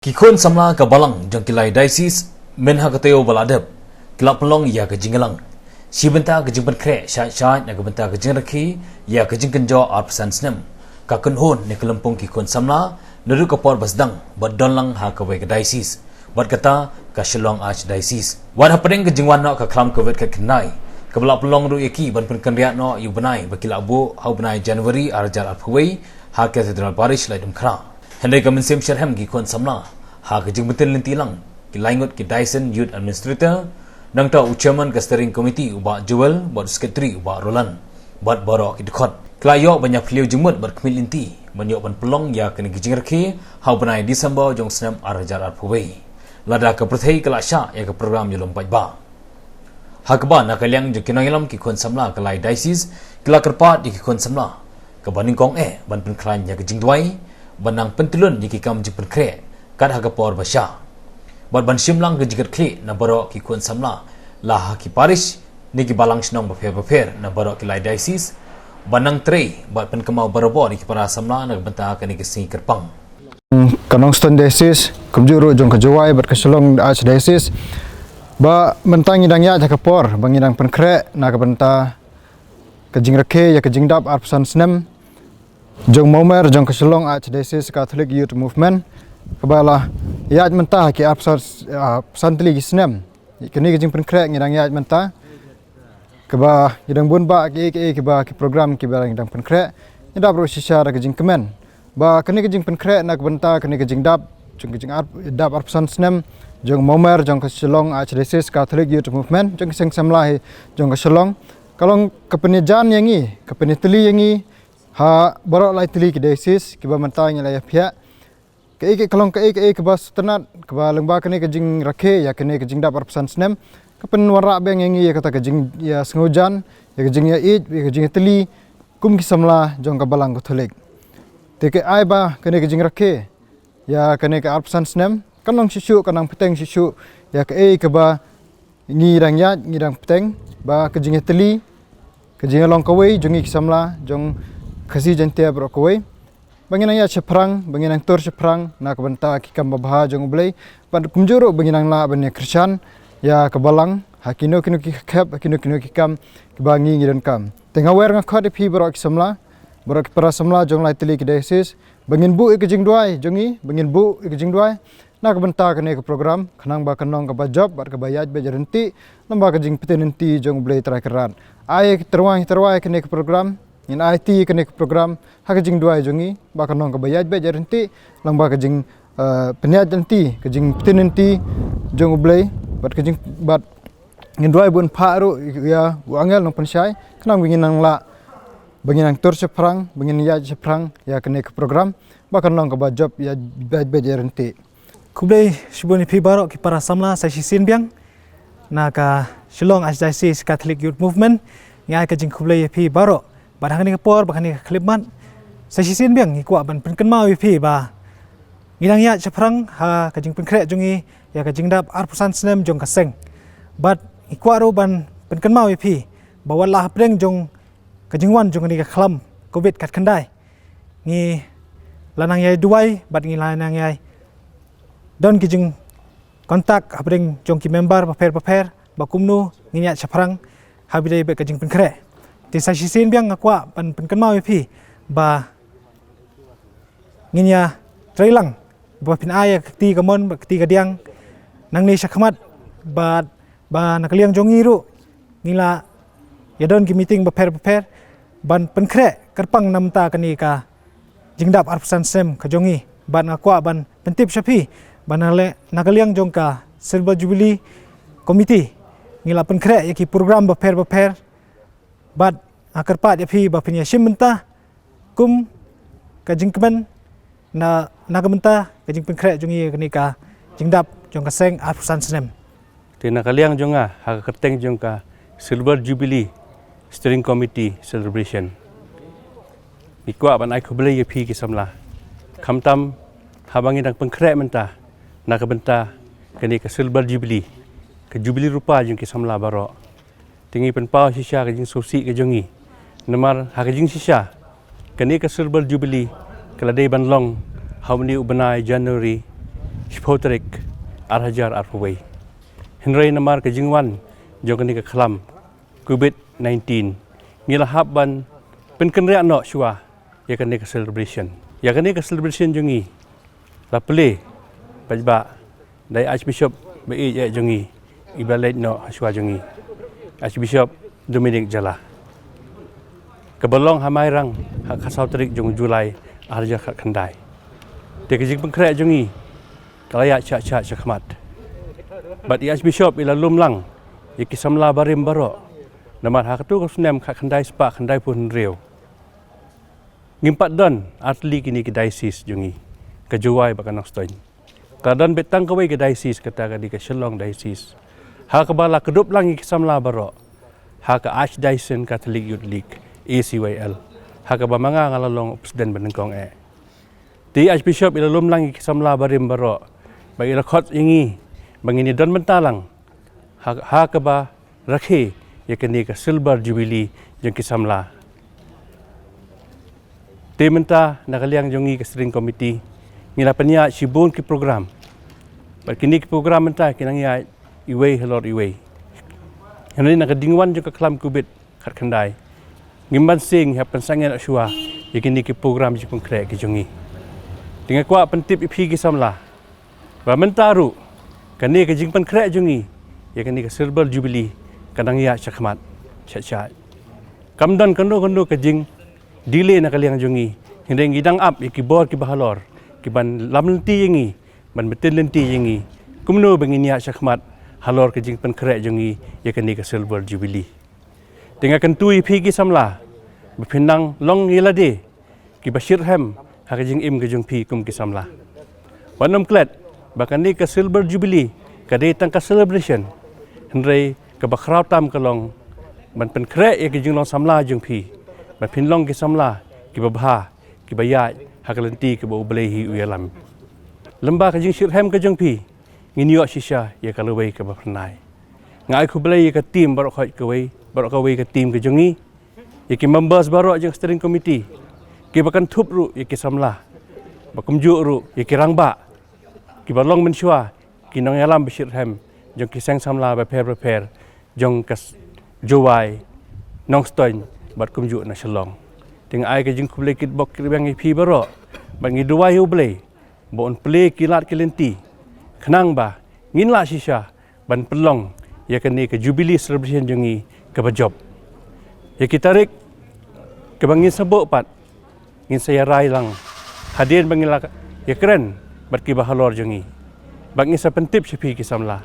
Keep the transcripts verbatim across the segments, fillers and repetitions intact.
Ki khun samla ka balang jong ki lai diocese mynha ka taïew ba la dep ki la pynlong ïa ka jingïalang shi bynta ka jingpynkhreh shai shai na ka bynta ka jingrakhe ïa ka jingkynjoh arphew san snem. Ka kynhun ne ka lympung ki khun samla naduh ka por ba sdang bad don lang ha kawei ka diocese, bad kata ka Shillong Archdiocese. Wat hapdeng ka jingwan noh ka khlam covid ka khyndai, kaba la pynlong ruh ïa ki ban pynkynriah noh ïa u bnai ba ki la buh ha u bnai January ar hajar arphew wei ha Cathedral Parish Laitumkhrah. Hynrei ka mynsiem shitrhem ki khun samla ha ka jingpyntip lynti lang ki laingut ki diocesan youth administrator, nangta u chairman ka steering committee u Bah Joel bad u secretary u Bah Roland bad baroh ki dkhot, ki la ïoh ban ïaphylliew jingmut bad khmih lynti ban ïoh ban pynlong ïa kane ka jingrakhe ha u bnai December jong snem ar hajar arphew wei, lada ka pyrthei ka la shah ïa ka program ïalum paidbah. Ha kaba na ka liang jong ki nongïalam ki khun samla ka lai diocese ki la kyrpad ïa ki khun samla kaba nyngkong eh ban pynkhlaiñ ïa ka jingduwai, ban nang pyntyllun ïa ki kam jingpynkhreh kat ha ka por ba shah, bad ban shim lang ka jingkitkhlieh na baroh ki khun samla la ha ki parish ne ki balang shnong bapher bapher na baroh ki lai diocese, ban nang trei bad pynkynmaw barabor ïa ki para samla na ka bynta kane ka sngi kyrpang. Ka Nongstoiñ Diocese, kumjuh ruh jong ka Jowai bad ka Shillong Archdiocese, ba mynta ngi dang ïaid ha ka por ba ngi dang pynkhreh na ka bynta ka jingrakhe ïa ka jingdap arphew san snem jong u mawmer jong ka Shillong Archdiocese Catholic Youth Movement, kaba la ïaid mynta ha ki arphew san, ah, san tylli ki snem. Kane ka jingpynkhreh ngi dang ïaid mynta, kaba ngi dang bun bah kiei kiei kiba ki program kiba ngi dang pynkhreh. Ngi dap ruh shisha da ka jingkmen ba kane ka jingpynkhreh na ka bynta kane ka jingdap jong ka jingdap arphew san snem jong u mawmer jong ka Shillong Archdiocese Catholic Youth Movement jong ka seng samla hi jong ka Shillong ka long ka pynïajan ïa ngi, ka pynïatylli ïa ngi ha baroh lai tylli ki diocese kiba mynta ngi la ïaphiah. Kaei kaei ka long kaei kaei kaba sngewtynnat kaba lyngba kane ka jingrakhe ïa kane ka jingdap arphew san snem, ka pynwanrah biang ïa ngi ïa kata ka jing, ïa sngewjan, ïa ka jingïaieit, ïa ka jingïatylli kum ki samla jong ka Balang Katholik. Te kaei ba kane ka jingrakhe ïa kane ka arphew san snem kan long shisha, kan nang bteng shisha ïa kaei kaba ngi dang ïaid, ngi dang bteng, ba ka jingïatylli, ka jinglong kawei jong ngi ki samla jong Khasi Jaiñtia baroh kawei, ba ngin nang ïaid shaphrang, ba ngin nang tur shaphrang na ka bynta ki kam babha jong U Blei, bad kumjuh ruh ba ngin nang lah ban ïa kyrshan ïa ka Balang ha kino kino ki khep, ha kino kino ki kam kiba ngi ngi donkam. Te nga wer nga khot ïa phi baroh ki samla, baroh ki para samla jong lai tylli ki diocese, ba ngin buh ïa ka jingduwai jong ngi, ba ngin buh ïa ka jingduwai na ka bynta kane ka program, khnang ba kan long kaba jop bad kaba ïaid beit ryntih, lyngba ka jingpyntip lynti jong U Blei Trai Kynrad. Ai tyrwa tyrwa ïa kane ka program, ngin aiti ïa kane ka program ha ka jingduwai jong ngi, ba kan long kaba ïaid beit ryntih, lyngba ka jing, eh, pynïaid lynti, ka jingpyntip lynti jong U Blei, bad ka jing, bad ngin duwai bun pha ruh ïa u angel nongpynshai, khnang ba ngin nang lah, ba ngin nang tur shaphrang, ba ngin ïaid shaphrang ïa kane ka program, ba kan long kaba jop ïaid beit ryntih. Khublei shibun ïa phi baroh ki para samla, sa shisien biang na ka Shillong Archdiocese Catholic Youth Movement, ngi ai ka jingkhublei ïa phi baroh. Bad ha kane ka por, bad ha kane ka khyllipmat, sa shisien biang ngi kwah ban pynkynmaw ïa phi ba ngi dang ïaid shaphrang ha ka jingpynkhreh jong ngi ïa ka jingdap arphew san snem jong ka seng. Bad ngi kwah ruh ban pynkynmaw ïa phi ba wat la hapdeng jong ka jingwan jong kane ka khlam covid khatkhyndai, ngi la nang ïai duwai bad ngi la nang ïai don ki jingkontak hapdeng jong ki member bapher bapher ba kumno ngin ïaid shaphrang ha ba ïadei bad ka jingpynkhreh. Te sa shisien biang nga kwah ban pynkynmaw ïa phi ba ngin ïatrei lang ba phin ai ïa ka kti kamon bad ka kti kadiang nangne shakhmat, bad ba na ka liang jong ngi ruh ngi la ïadon ki meeting bapher bapher ban pynkhreh kyrpang na ka bynta kane ka jingdap arphew san snem ka jong ngi. Bad nga kwah ban pyntip sha phi ba na le, na ka liang jong ka Silver Jubilee Committee ngi la pynkhreh ïa ki program bapher bapher. Bad nga kyrpad ïa phi ba phin ïashim bynta kum ka jingkmen na, na ka bynta ka jingpynkhreh jong ngi ïa kane ka jingdap jong ka seng arphew san snem. Te na ka liang jong nga, ha ka kyrteng jong ka Silver Jubilee Steering Committee Celebration, ngi kwah ban ai khublei ïa phi ki samla, khamtam haba ngi dang pynkhreh mynta na ka bynta kane ka Silver Jubilee, ka Jubilee Rupa jong ki samla baroh. Te ngi pynpaw shisha ka jingsngewsih ka jong ngi. Namar ha ka jingshisha, kane ka Silver Jubilee ka la dei ban long ha une u bnai January shiphew tarik ar hajar arphew wei. Hynrei namar ka jingwan jong kane ka khlam covid nineteen, ngi la hap ban pynkynriah noh shuwa ïa kane ka celebration. Ïa kane ka celebration jong ngi la plie paidbah da i Archbishop ba ïeit eh jong ngi, iba leit noh ha shuwa jong ngi, Archbishop Dominic Jala, kaba long ha Mairang ha ka saw tarik jong July ar hajar khatkhyndai. Te ka jingpynkhreh jong ngi ka la ïaid shah shah shakhmat. Bad i Archbishop i la lum lang ïa ki samla barim baroh. Namar ha kato ka snem khatkhyndai spah khyndaiphew hynriew, ngim pat don artylli kine ki diocese jong ngi, ka Jowai bad ka Nongstoiñ. Ka don beit tang kawei ka diocese, kata ka dei ka Shillong Diocese, ha kaba la kdup lang ïa ki samla baroh ha ka Archdiocesan Catholic Youth League, A C Y L, ha kaba ma nga nga la long u president banyngkong eh. Te i Archbishop i la lum lang ïa ki samla barim baroh bad i la khot ïa ngi ba ngin ïa don bynta lang ha, ha kaba rakhe ïa kane ka Silver Jubilee jong ki samla. Te mynta na ka liang jong ngi ka Steering Committee, ngi la pynïaid shibun ki program. Bad kine ki program mynta ki nang ïaid iwei halor iwei. Hynrei na ka jingwan jong ka khlam covid khatkhyndai, ngim banse ngi hap pynsangeh shuwa ïa kine ki program jingpynkhreh ki jong ngi. Te nga kwah pyntip ïa phi ki samla ba mynta ruh kane ka jingpynkhreh jong ngi ïa kane ka Silver Jubilee ka nang ïaid shakhmat shah shah. Kam don kano kano ka jingdelay na ka liang jong ngi, hynrei ngi dang ap ïa ki bor kiba halor, ki ban lam lynti ïa ngi, ban btin lynti ïa ngi kumno ba ngin ïaid shakhmat halor ka jingpynkhreh jong ngi ïa kane ka Silver Jubilee. Te nga kyntu ïa phi ki samla ba phin nang long ïa lade kiba shitrhem ha ka jingim ka jong phi kum ki samla. Wat nym klet ba kane ka Silver Jubilee ka dei tang ka celebration, hynrei kaba khraw tam ka long ban pynkhreh ïa ka jinglong samla jong phi, ba phin long ki samla kiba bha, kiba ïaid ha ka lynti kaba U Blei hi u ïalam. Lyngba ka jingshitrhem ka jong phi, ngin ïoh shisha ïa ka lawei kaba phyrnai. Nga ai khublei ïa ka team baroh khoit kawei, baroh kawei ka team ka jong ngi, ïa ki members baroh jong Steering Committee, kiba kynthup ruh ïa ki samla, ba kumjuh ruh ïa ki rangbah kiba long mynshuwa ki nongïalam ba shitrhem jong ki seng samla bapher bapher jong ka s-, Jowai, Nongstoiñ bad kumjuh na Shillong. Te nga ai ka jingkhublei kitbok kitrwiang ïa phi baroh, bad ngi duwai ïa U Blei ba un plie ki lad ki lynti khnang ba ngin lah shisha ban pynlong ïa kane ka Jubilee celebration jong ngi kaba jop. Ïa ki tarik kaba ngin sa buh pat, ngin sa ïarai lang hadien ba ngin la ïakren bad kiba halor jong ngi, bad ngin sa pyntip sha phi ki samla.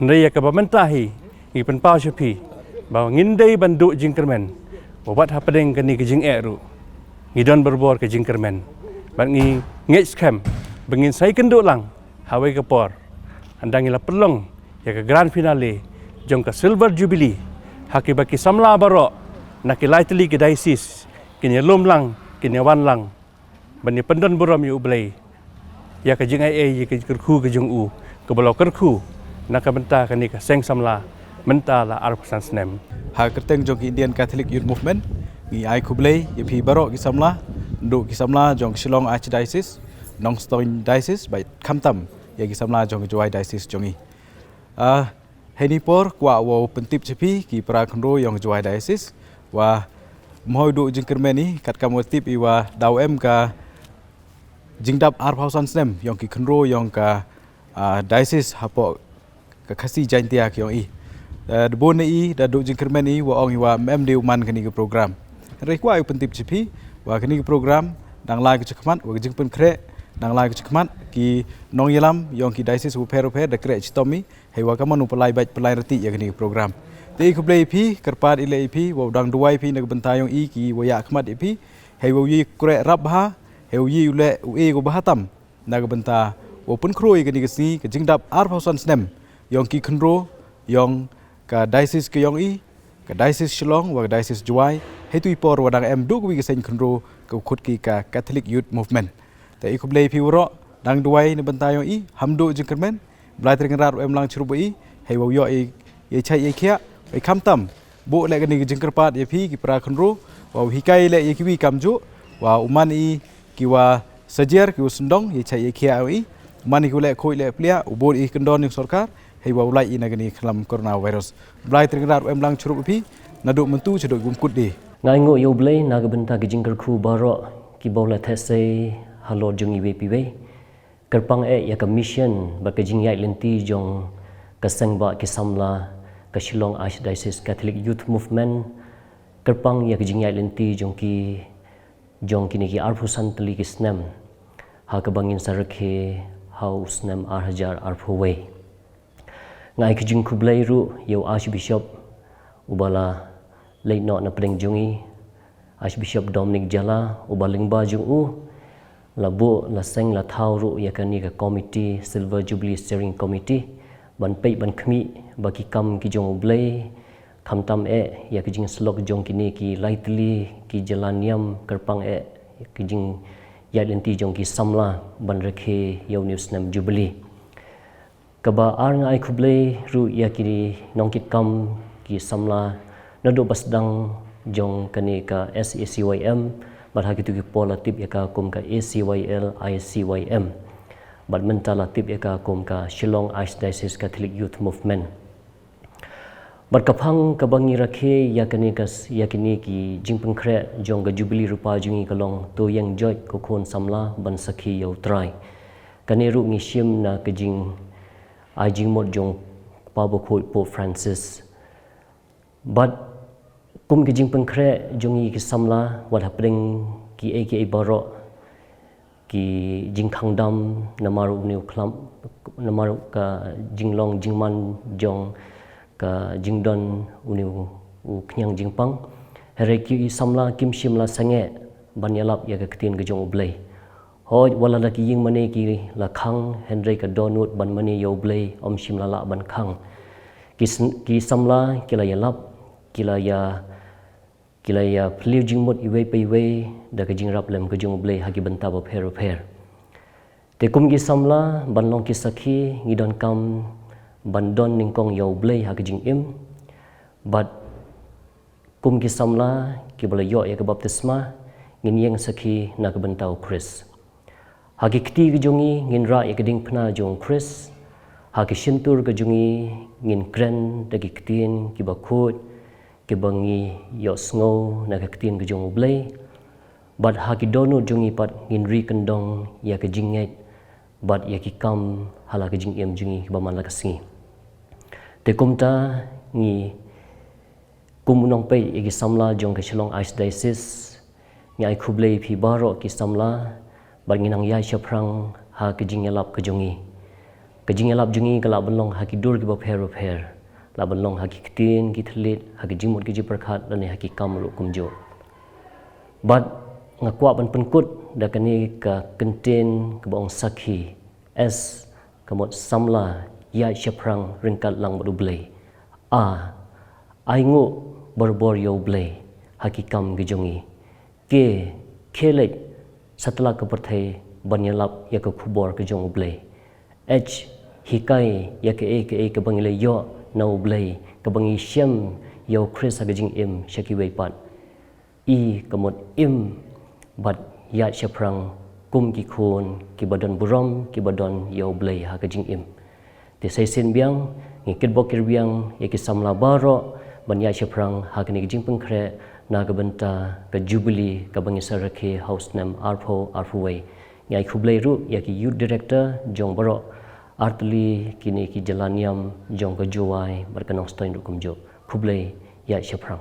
Hynrei ïa kaba mynta hi ngi pynpaw sha phi ba ngin dei ban duh jingkyrmen ba wat hapdeng kane ka jingeh ruh ngi don barabor ka jingkyrmen, bad ngi ngeit skhem ba ngin sa ïakynduh lang ha kawei ka por, haba ngi la pynlong ïa ka grand finale jong ka Silver Jubilee, ha kaba ki samla baroh na ki lai tylli ki diocese kin ïalum lang, kin ïawan lang ban ïa pyndon burom ïa U Blei ïa ka jingaiei, ïa ka jingkyrkhu ka jong U, kaba la kyrkhu na ka bynta kane ka seng samla mynta la arphew san snem. Ha ka kyrteng jong ki Indian Catholic Youth Movement, ngi ai khublei ïa phi baroh ki samla, naduh ki samla jong Shillong Archdiocese, Nongstoiñ Diocese, bad khamtam ïa ki samla jong ka Jowai Diocese jong ngi. Ah, heini por kwah wow pyntip sha phi ki para khynroo yong ka Jowai Diocese, wa ym hoi duh jingkyrmen i, katkam wa tip i wa daw em ka jingdap arphew san snem yong ki khynroo yong ka, ah, diocese hapoh ka Khasi Jaintia ka yong i. Da bun na i da duh jingkyrmen i wa ong i wa ym em de u man kani ka program. Hynrei kwah u pyntip sha phi wa kani ka program dang lai ka shakhmat, wa ka jingpynkhreh dang lai ka shakhmat, ki nongïalam yong ki diocese u pher u pher da khreh chitom i, hei wa ka man u pynlai bad pynlai rati ïa kani ka program. Te i khublei i phi, kyrpad i leh i phi, wa u dang duwai phi na ka bynta yong i ki wa ïa khmat i phi, hei wa u ïa khreh rap bha, hei u ïa u leh u e ko bha tam na ka bynta wow pynkhroo ïa kani ka sngi ka jingdap arphew san snem yong ki khynroo yong ka diocese ka yong i, ka diocese Shillong wa ka diocese Jowai, hei tu i por wa dang em duh ka wi ka seng khynroo ka khut ki ka Catholic Youth Movement. Te i khublei phi waroh, dang duwai na bynta yong i, ham duh jingkyrmen, Blai Trai Kynrad u em lang chirup wa i, hei wow ïoh i, i chait i khiah, i khamtam buh leh kani ka jingkyrpad ïa phi ki para khynroo, wow hikai leh ïa ki wi kamjuh, wa u man i ki wa sajiar ki wa sngewdong i chait i khiah i, Mane ki u leh khuid leh pliah, u bud i kyndon ïa ka sorkar, hei wa u lait i na kane ka khlam coronavirus. Blei Tringrad u em lang chirup ïa phi, naduh mynta shaduh kumkut de. Nga ainguh ïa u Blei na ka bynta ki jingkyrkhu baroh kiba u la theh sei halor jong iwei pa iwei. Kyrpang eh ïa ka mission bad ka jingïaid lynti jong ka seng bah ki samla ka Shillong Archdiocese Catholic Youth Movement. Kyrpang ïa ka jingïaid lynti jong ki jong kine ki arphew san tylli ki snem ha kaba ngin sa rakhe ha u snem ar hajar arphew wei. Nga ai ka jingkhublei ruh ïa u Archbishop uba la leit noh na pdeng jong ngi, Archbishop Dominic Jala, uba lyngba jong u la buh la seng la thaw ruh ïa kane ka committee, Silver Jubilee Steering Committee, ban peit ban khmih ba ki kam ki jong u Blei, khamtam eh ïa ka jingsyllok jong kine ki lai tylli ki jylla niam, kyrpang eh ïa ka jingïaid lynti jong ki samla ban rakhe ïa une u snem Jubilee. Kaba ar, nga ai khublei ruh ïa ki nongkitkam ki samla naduh ba sdang jong kane ka S A C Y M, bad ha kito ki por la tip ïa ka kum ka A C Y L I C Y M, bad mynta la tip ïa ka kum ka Shillong Archdiocese Catholic Youth Movement. Bad ka phang kaba ngi rakhe ïa kane ka s-, ïa kine ki jingpynkhreh jong ka Jubilee Rupa jong ngi ka long to ïeng joit ko khun samla ban sakhi ïa u Trai. Kane ruh ngi shim na ka jing, ai jingmut jong Kpa Bakhuid Pope Francis. Bad kum ki jingpynkhreh jong ngi ki samla, wat hapdeng kiei kiei baroh ki jingkhang dam namar une u khlam, namar ka jinglong jingman jong ka jingdon une u, u khñiang jingpang. Hynrei ki samla kim shym la sangeh ban ïalap ïa ka ktien ka jong u Blei. Hooid, wat la da ki ïing mane ki la khang, hynrei ka dohnud ban mane ïa u Blei ym shym la lah ban khang. Ki s-, ki samla ki la ïalap, ki la ïa, ki la ïa phylliew jingmut iwei pa iwei da ka jingrap lem ka jong u Blei ha ki bynta bapher bapher. Te kum ki samla ban long ki sakhi, ngi donkam ban don nyngkong ïa u Blei ha ka jingim. Bad kum ki samla kiba la ïoh ïa ka baptisma, ngin ïeng sakhi na ka bynta u Khrist. Ha ki kti ka jong ngi ngin rah ïa ka diengphna jong u Khrist. Ha ki shyntur ka jong ngi ngin kren da ki ktien kiba khuid, kiba ngi ïohsngew na ka ktien ka jong u Blei. Bad ha ki dohnud jong ngi pat ngin ri kyndong ïa ka jingngeit bad ïa ki kam ha la ka jingim jong ngi kiba man la ka sngi. Te kumta ngi kum u nongpeit ïa ki samla jong ka Shillong Archdiocese, ngi ai khublei ïa phi baroh ki samla, bad ngi nang ïaid shaphrang ha ka jingïalap ka jong ngi. Ka jingïalap jong ngi ka lah ban long ha ki dur kiba pher bapher, lah ban long ha ki ktien ki thylliej, ha ki jingmut ki jingpyrkhat, lane ha ki kam ruh kumjuh. Bad nga kwah ban pynkut da kane ka kyntien kaba ong sakhi, S, ka mut samla, ïaid shaphrang ryngkat lang bad u Blei. A, ainguh barabor ïa u Blei ha ki kam ki jong ngi. K, khie leit satlak ka pyrthei ban ïalap ïa ka khubor ka jong u Blei. H, hikai ïa kaei kaei kaba ngi la ïoh na u Blei, kaba ngi shem ïa u Khrist ha ka jingim sha kiwei pat. I, ka mut im bad ïaid shaphrang kum ki khun kiba don burom, kiba don ïa u Blei ha ka jingim. Te sa shisien biang ngi kitbok kitrwiang ïa ki samla baroh ban ïaid shaphrang ha kane ka jingpynkhreh na ka bynta ka Jubilee kaba ngi sa rakhe ha u snem arphew arphew wei. Ngi ai khublei ruh ïa ki Youth Director jong baroh artylli kine ki jylla niam jong ka Jowai bad ka Nongstoiñ ruh kumjuh. Khublei, ïaid shaphrang.